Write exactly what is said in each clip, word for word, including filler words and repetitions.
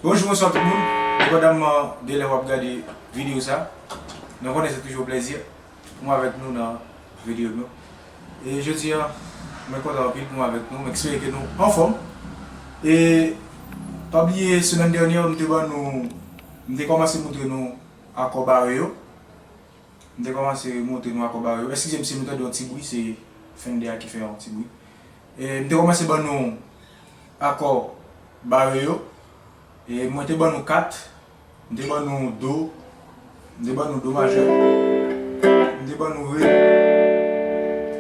Bonjou, bonswa tout moun. Depandaman de lè w ap gade videyo sa, nou konnen se toujou yon plezi pou mwen avèk nou nan videyo nou. E jodi a, mwen kontan anpil pou mwen avèk nou. Mwen espere ke nou anfòm. E pa bliye, semèn dènyè, m te ban nou, m te kòmanse montre nou akò bare yo. M te kòmanse montre nou akò bare yo. Eskize m si nou tande yon ti bri, se Fender a ki fè yon ti bri. E m te kòmanse ban nou akò bare yo. E mwen te ban nou kat, m te ban nou do, m te ban nou do majè, m te ban nou re,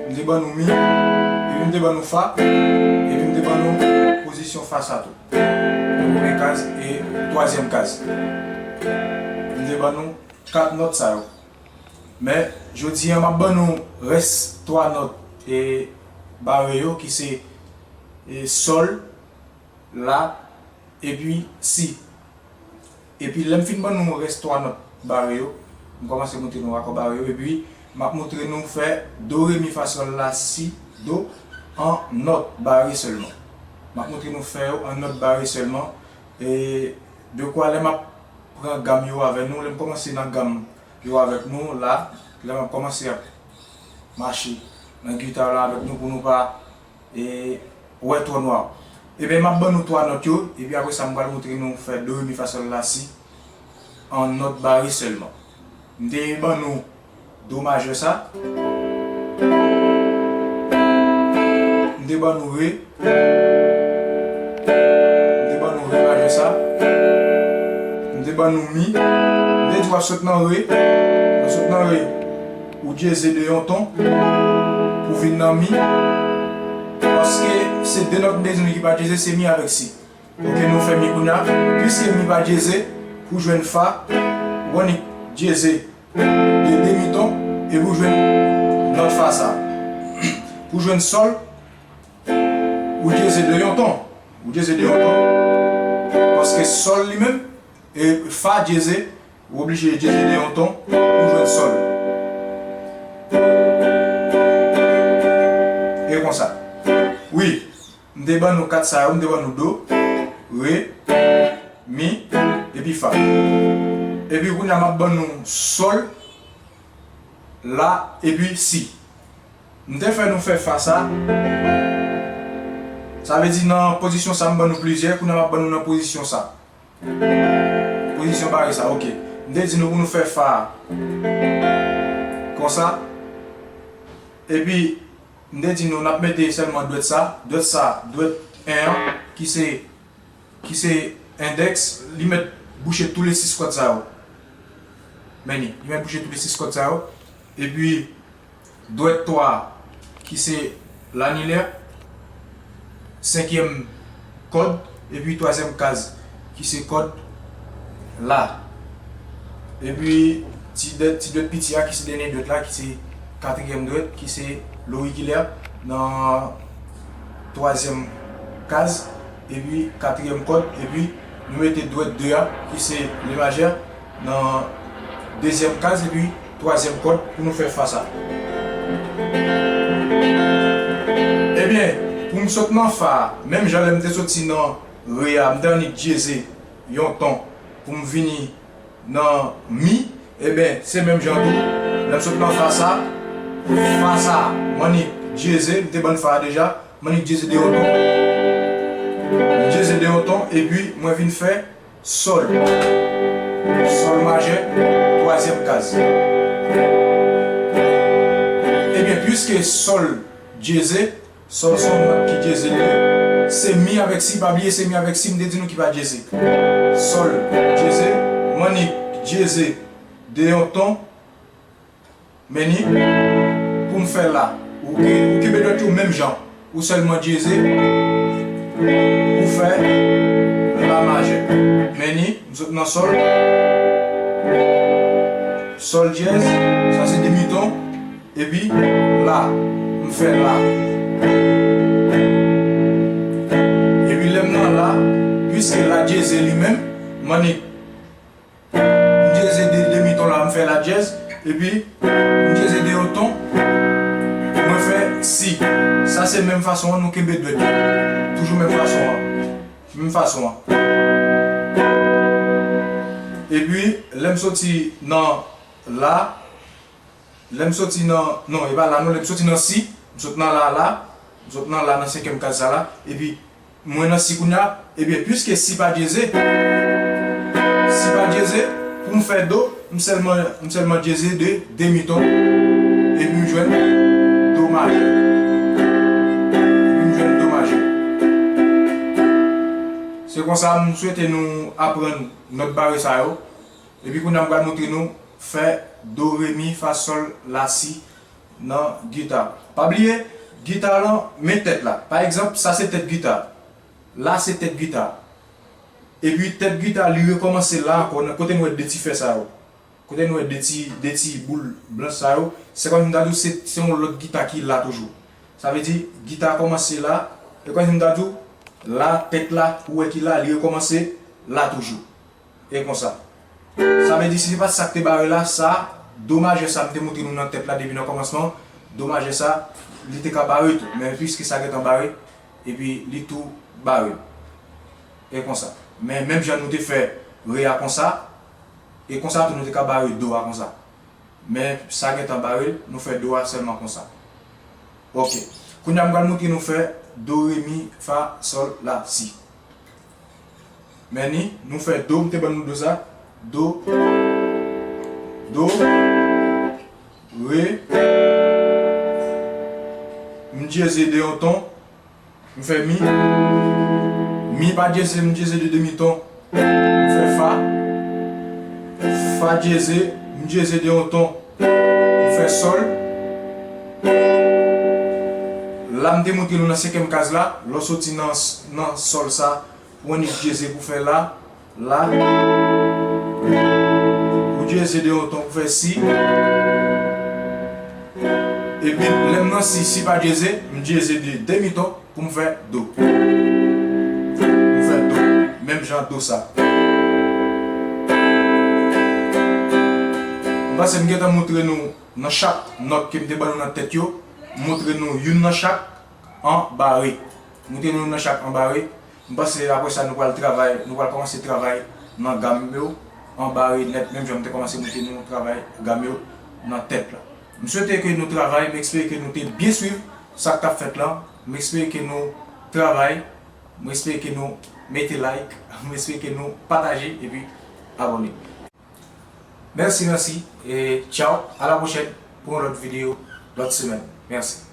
m te ban nou mi, epi m te ban nou fa, epi m te ban nou pozisyon fa sa tou. Premye kaz e twazyèm kaz. M te ban nou kat nòt sa yo. Men, jodi a, m ap ban nou rès twa nòt e bare yo, ki se e sòl, la, epi si. Epi, lè m fin ban nou rès twa nòt bare yo, m kòmanse montre nou akò bare yo, epi m ap montre nou fè do, re, mi, fa, sòl, la, si, do an nòt bare sèlman. M ap montre nou fè yo an nòt bare sèlman. E dekwa lè m ap pran gam yo avè nou, lè m kòmanse nan gam yo avèk nou la, lè m ap kòmanse ap mache nan gita la avèk nou pou nou pa e, wè twò nwa. Ebyen, m ap ban nou twa nòt yo, epi apre sa, m pral montre nou fè do, re, mi, fa, sòl, la, si an nòt bare sèlman. M te ban nou do majè sa. M te ban nou re. M te ban nou re majè sa. M te ban nou mi. M te di w ap sot nan re. Ou sot nan re, ou dyeze de yon ton pou vin nan mi. Paske se de nòt m te di nou ki pa dyeze, se mi avèk si. Ok, nou fè mi kounye a. Piske mi pa dyeze, pou jwenn fa, ou annik dyeze de demi ton, epi ou jwenn nòt fa sa. Pou jwenn sòl, ou dyeze de yon ton. Ou dyeze de yon ton. Paske sòl li menm, e fa dyeze, ou oblije dyeze de yon ton pou jwenn sòl. E konsa. Wi. M te ban nou kat sa yo, m te ban nou do, re, mi, epi fa. Epi kounye a m ap ban nou sòl, la, epi si. M te fè nou fè fa sa. Sa vle di nan pozisyon sa m ban nou plizyè, kounye a m ap ban nou nan pozisyon sa. Pozisyon bare sa, ok. M te di nou pou nou fè fa konsa. Epi, m te di nou n ap mete sèlman dwèt sa, dwèt sa, dwèt en an, ki se, ki se endèks, li mèt bouche tou le sis kòd sa yo. Men li, li mèt bouche tou le sis kòd sa yo. Epi, dwèt twa a, ki se lanilè, senkyèm kòd, epi twazyèm kaz, ki se kòd la. Epi, ti dwèt, ti dwèt piti a, ki se dènye dwèt la, ki se katriyèm dwèt, ki se lorikilè nan twazyèm kaz, epi katriyèm kòd, epi nou mete dwèt de a, ki se le majè, nan dezyèm kaz epi twazyèm kòd pou nou fè fa sa. Ebyen, pou m sot nan fa a, menm jan lè m te soti nan re a, m te annik dyeze yon ton pou m vini nan mi, ebyen, se menm jan tou, lè m sot nan fa sa, fa sa, m annik dyeze, m te ban n fa a deja, m annik dyeze de yon ton. M dyeze de yon ton, epi mwen vin fè sòl. Sòl majè, twazyèm kaz. Ebyen, piske sòl dyeze, sòl se yon nòt ki dyeze li ye, se mi avèk si, pa bliye se mi avèk si, m te di nou ki pa dyeze. Sòl dyeze, m annik dyeze de yon ton, Men ni, pou m fè la, ou ke, ou kenbe dwèt ou menm jan. Ou sèlman dyeze, ou fè la majè. Men ni, m sot nan sòl, sòl dyèz, sa se demi ton, epi la, m fè la. Epi lè m nan la, piske la dyeze li menm, m annik M dyeze de demi ton la, m fè la dyèz, epi m dyeze de yon ton, mwen fè si. Sa se menm fason an nou kenbe dwèt yo. Toujou menm fason an. Menm fason an. Epi, lè m soti nan la, Lè m soti nan, non, e pa la non, lè m soti nan si, m sot nan la la, m sot nan la nan senkyèm kaz sa la, epi mwen nan si kounye a, ebyen, piske si pa dyeze, si pa dyeze, pou m fè do, m sèlman, m sèlman dyeze de demi ton, epi m jwenn do majè. Epi m jwenn do majè. Se konsa, m swete nou aprann nòt bare sa yo. Epi kounye a m pral montre nou fè do, re, mi, fa, sòl, la, si nan gita. Pa bliye, gita lan, men tèt la. Pa egzanp, sa se tèt gita. La se tèt gita. Epi tèt gita, li rekòmanse la ankò, nan kote n wè de ti fè sa yo. Kote n wè de ti, de ti boul blanch sa yo, se kòmsi m ta di w se, se yon lòt gita ki la toujou. Sa vle di, gita kòmanse la, e kòmsi m ta di w, la, tèt la, ou wè ki la, li rekòmanse la toujou. E konsa. Sa vle di, si se pa t sa k te bare la, sa, do majè sa m te montre nou nan tèt la depi nan kòmansman, do majè sa, li te ka bare tou. Men piske sa gentan bare, epi li tou bare. E konsa. Men menm jan nou te fè re a konsa, e konsa tou nou te ka bare do a konsa. Men sa gentan bare l, nou fè do a sèlman konsa. Oke. Kounye a m pral montre nou fè do, re, mi, fa, sòl, la, si. Men ni, nou fè do, m te ban nou do sa. Do, do, re, m dyeze de yon ton, m fè mi, mi pa dyeze, m dyeze de demi ton, m fè fa, fa dyeze, m dyeze de yon ton, m fè sòl. La m te montre nou nan senkyèm kaz la, lè w soti nan, nan sòl sa, pou annik dyeze pou fè la, la. Ou dyeze de yon ton pou fè si. Epi lè m nan si, si pa dyeze, m dyeze de demi ton pou m fè do. M fè do. Menm jan do sa. M panse m gentan montre nou nan chak nòt ke m te ban nou nan tèt yo, m montre nou youn nan chak an bare. M montre nou youn nan chak an bare. M panse apre sa nou pral travay, nou pral kòmanse travay nan gam yo, an bare nèt, menm jan m te kòmanse montre nou travay gam yo nan tèt la. M swete ke nou travay, m espere ke nou te byen swiv sa k t ap fèt lan. M espere ke nou travay, m espere ke nou mete like, m espere ke nou pataje epi abòne. Mèsi, mèsi, e tchaw, a la pwochèn pou yon lòt videyo, lòt semèn. Mèsi.